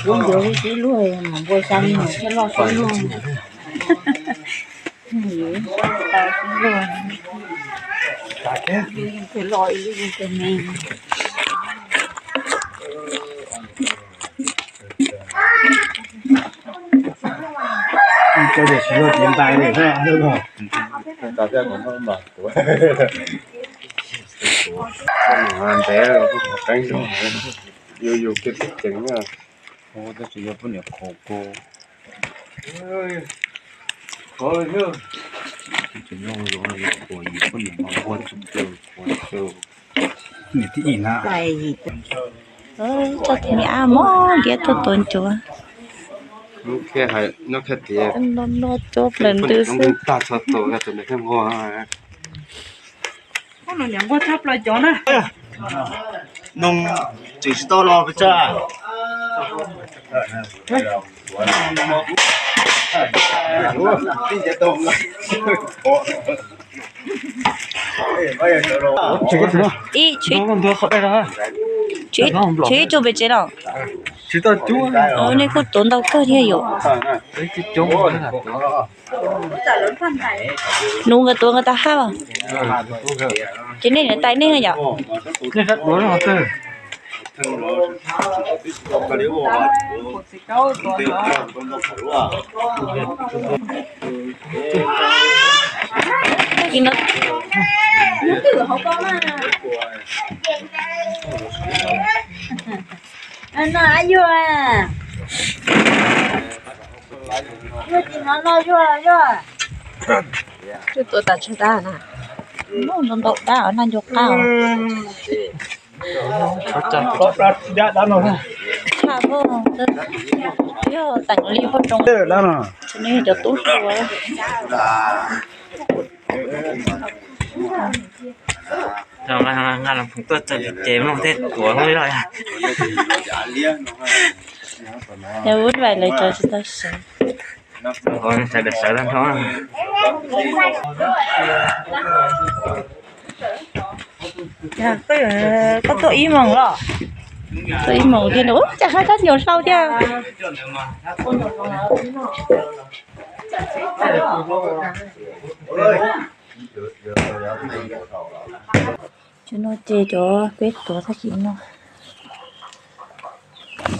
Kuv yuav ib luaj mas npua xya li no thiaj loj xya luaj. Tau xya luaj. Loj ib lub yeej tus me. Cov tias tsis yog cev ntais li. Ntev, qeeb zog, yus yus kiag tib ceev na. Tab sis yog poj niam qhuav kuv. Poj niam no nquag tsis tau, qhuav tau. Niam tij ib na. Tso tus me ab mob ntiab tuaj tuav ncuav. Noj noj cuab plaws ntws xwb. Tag txog tus tus niam thiaj nquag. Nquag tshaj plaws cov na. Noo tsis tsis tau los pes tsawg. Ib, tshuav ib tug pem tsev los? Nej kuj tuav ntau kawg thiab yom. Nuv nkawd tuav nkawd tas hab. Ces nej niam tais nej yom? No, a yuag, yuag tsis hnov no yuag yuag. Twb tuav tas tsawg dab na. Ntau ntau dab os, naj ncu qab os. Tshaj, yog teem li huaj tsoom, cov tub tuav. Nqa los phoom tuaj txog ces mloog tej tuav lub loj. Yog ub vaim lawv cov tsis tau sawv. Sawv daws sawv tag nrho. Koj tuaj ib moos los? Tuaj ib moos thiab, ua cas haj kab nyuam hlau thiab. Cov no ces cov peb tuav tag kis no.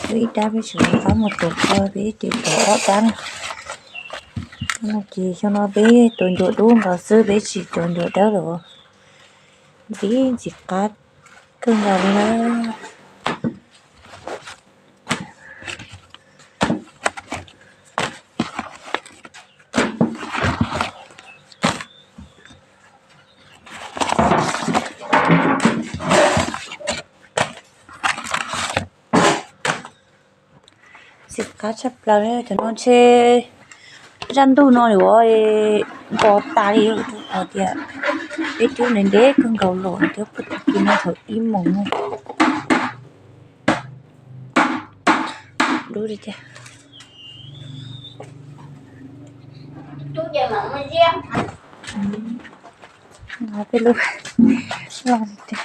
Peb ib dab peb tseem rov qab mus tuav ko, peb ces tuav ob dab na. No ces xyoo no peb tuav ncuav dub nkaus xwb, peb tsis tuav ncuav dawb lawm. Ntxim ntxim qab kawg nkaus li na. Ntxim qab tshaj plaws li, cov no ntshe zaj ntug no li ua npo tas li, hais tias peb cub ntev ntev kawg nkaus los thiab, pub tag kis no thaum ib moos. Dub li tiag. Peb lub loj tiag.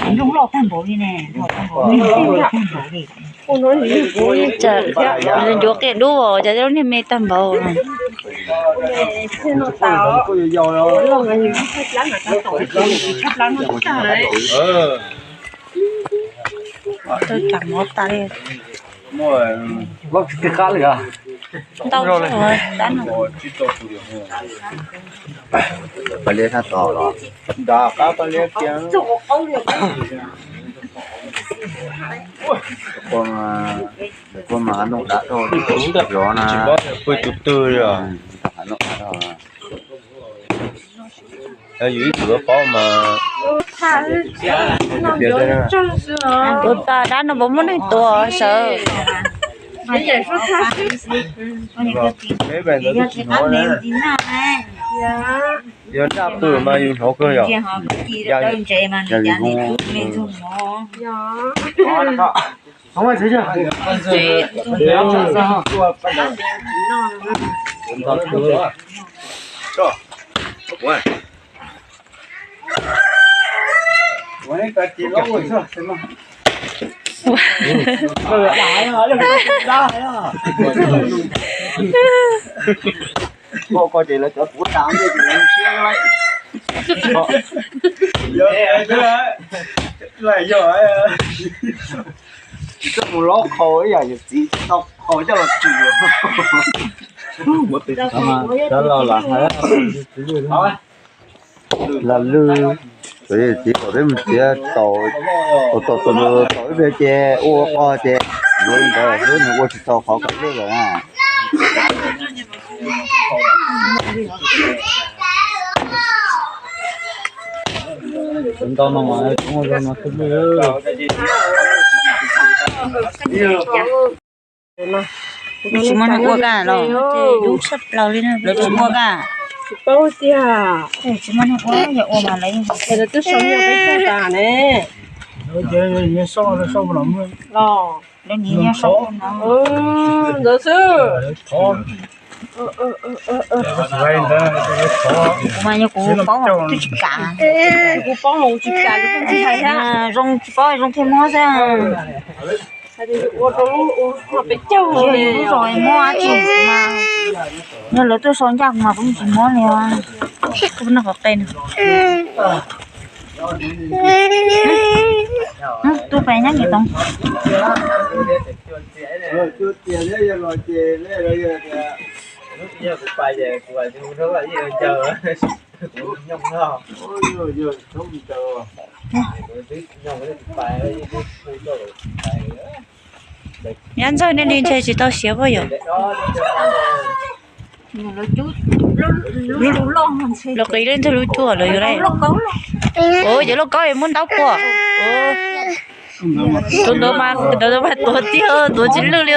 Nplooj loj tag npaum li ne, tag npaum li. Ncuav qias dub os, cas lub niag me tag npaum. Tau tsam mov tas li. Ntau zog dab no. Pab liab sab tod los? Nrad qab pab liab kiag. Kuj mas hav nooj dav dhau, yov na. Pw tus twg li os? Hav nooj dav dhau. Yus ib txwm paub mas. Ua cas dab no puas muaj neeg tua sawv? Yog nraj pw mas yus hnov kawg yom. Koj ces lawv cov puav tas ntej ces lawv siab lawm. Yog tsis txawj mus lob qhau ib yam yawm txiv tsis tau qhau coj los tsim. Cov laus lam hais. Lam lwj, txiv kom peb mus txiav taum, taum taum taum ib pliag ces ua qo ces yuav li ntawd xwb, nws ua tsis tau qhov kom lwj lawm na. Ntau no mas tub no twb lwj. Tsis muaj neeg ua kaj los? Dub tshaj plaws li na, lawv tsis ua kaj. Tsis paub tiag. Tsis muaj neeg ua, yog ua mas lawv yeej, lawv twb sau nyiaj peb caug tas ne. Lawv nyiaj sau no. Ntawd xwb. Kuv mas yog kuv paub mas kuv twb tsis kam. Kuv paub mas kuv tsis kam, kuv tsis hais thiab. Zoo tsis paub zoo thiaj muab xwb. Ua rau lub, ua peb caug li. Lub zos muab tsis mas, yog lawv tuaj sau ncaj kuv mas kuv tsis muab li os. Kuv noj qhov qe no. Tuaj pem nyob nkim toov. Nyab ntxawg nej li ntshe tsis tau siav pob yom? Lawv qis leej twg lub cuaj lawv yuav laj. Cov lauj kaub es muab ntaub puas. Tus ntawd mas ntawd mas tuag tiag, tuag tsis lwj li.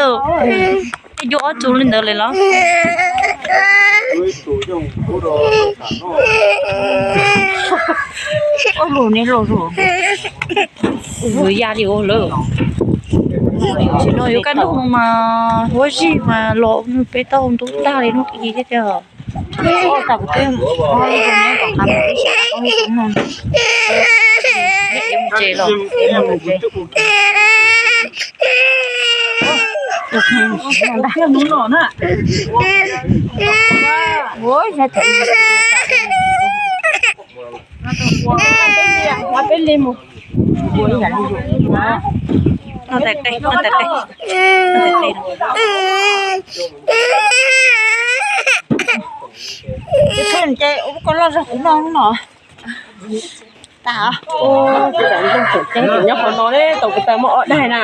Tej cuaj ob tug li ntawd li los. Ua lus ne los zus. Zus ya li ua lawm. Tsis no yuav kaj ntug mas huab zig mas los peb tau ntub tag li hnub ib thiab tiag. Noj tais qe, noj tais qe, noj tais qe. Ces ua koj loj zog kuv noj no. Nyob qhov no tau kuv tau muaj ob daig na.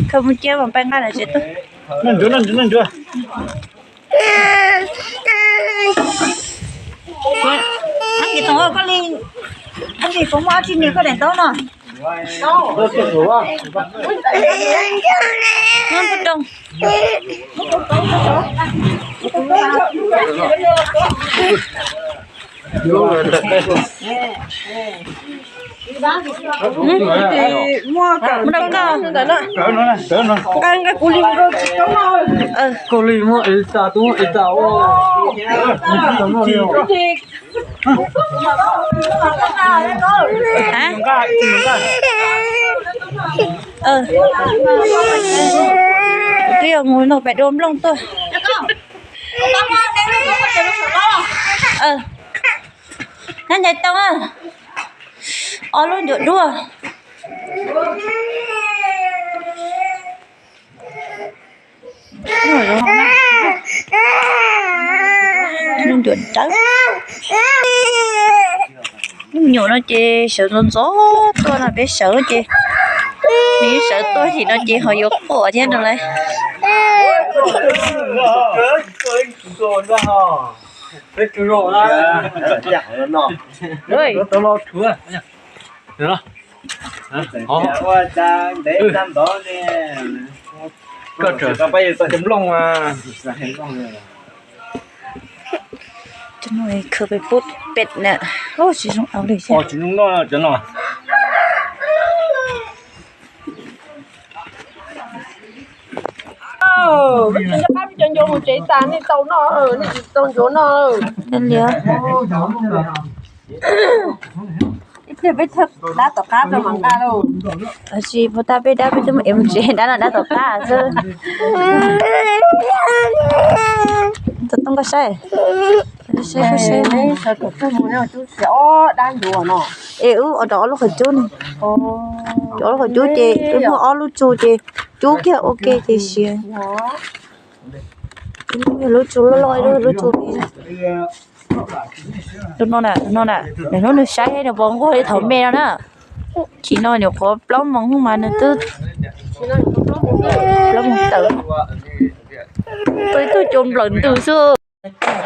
Khaws mus cia mas peb nqa lawm tsev tuaj. Ab, Kis Toom, koj li, koj li puas muaj dab tsi nws koj daim ntaub no? Muaj rau koj. Nqa, nqa kuv li rau tsis tau no. Koj li muaj es tas tub es tas ua. Twb yog mus nug pem dua nplooj tuaj. Nab ncaim tau ob lub ncuav duaj. Lub ncuav dawb. Lub nyuam no ces sawv ntxov ntxov tuaj no, peb sawv ces nws sawv tuaj tim no ces ho yuav quaj thiab no lauj. Koj tseem nplooj. Cov no khaws pem pub pem na. Tsis zoo au li thiab. Cov ncuav mus tsev tas, nej tau noj, nej tsis tau ncuav noj. Ib pliag peb thawb dab tom qab rau mam nqa lauj. Tsis puas tas peb dab, peb twb mus ev mus tsev, dab no dab tom qab xwb. Tau tau nkoj saib. Saib, saib, saib. Es wb rov ob lub qhov cub ne. Rov ob lub qhov cub ces wb muaj ob lub tsu ces cub kiag ua ke ces siav. Lub tsu loj loj, lub tsu. Tus no na, tus no na, nws hnub nws saib nws pom nquag li thaum me no na. Tsis no nyuam qhuav plaub moos mas nws twb, plaub moos tawm. Tau ib tug cua nplawm ntws xwb.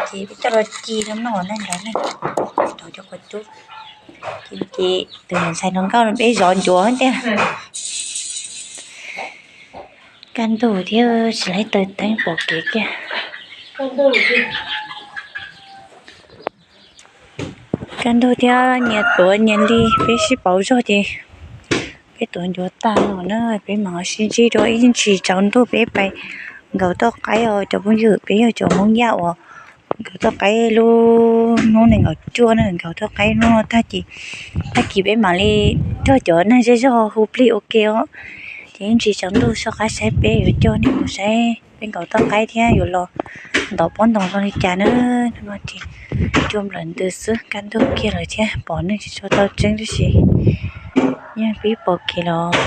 Ces peb coj los ci no noj ne, nrog ne, nrog cov qhov cub. Ces tus niam ntxhais hluas nkauj no peb zov ncuav tiag. Kaj ntug thiab tsis laib taws teeb pom kev kiag. Kaj ntug thiab nyias tuav nyias li, peb sib pauv zog ces peb tuav ncuav tag no na, peb mam sib ntsib dua ib ntsis tsaus ntuj peb pais nkaum toj qaib os cov phooj ywg, peb yog cov Hmoob Yaj uas nkaum toj qaib lub hnub nees nkaum cuaj na, nkaum toj qaib hnub no tag ces tag kis peb mam li nrog cov neeg zej zog hu plig ua ke os. Ces ib ntsis tsaus ntuj soj qab saib peb yuav coj nej mus saib peb nkaum toj qaib thiab yuav los ntov pob ntoo zoo li cas na. Hnub no ces cua nplawm ntws xwb, kaj ntug kiag lawm thiab pom neeg tsis tshua tau tseeb tab sis yeej pib pom kev los.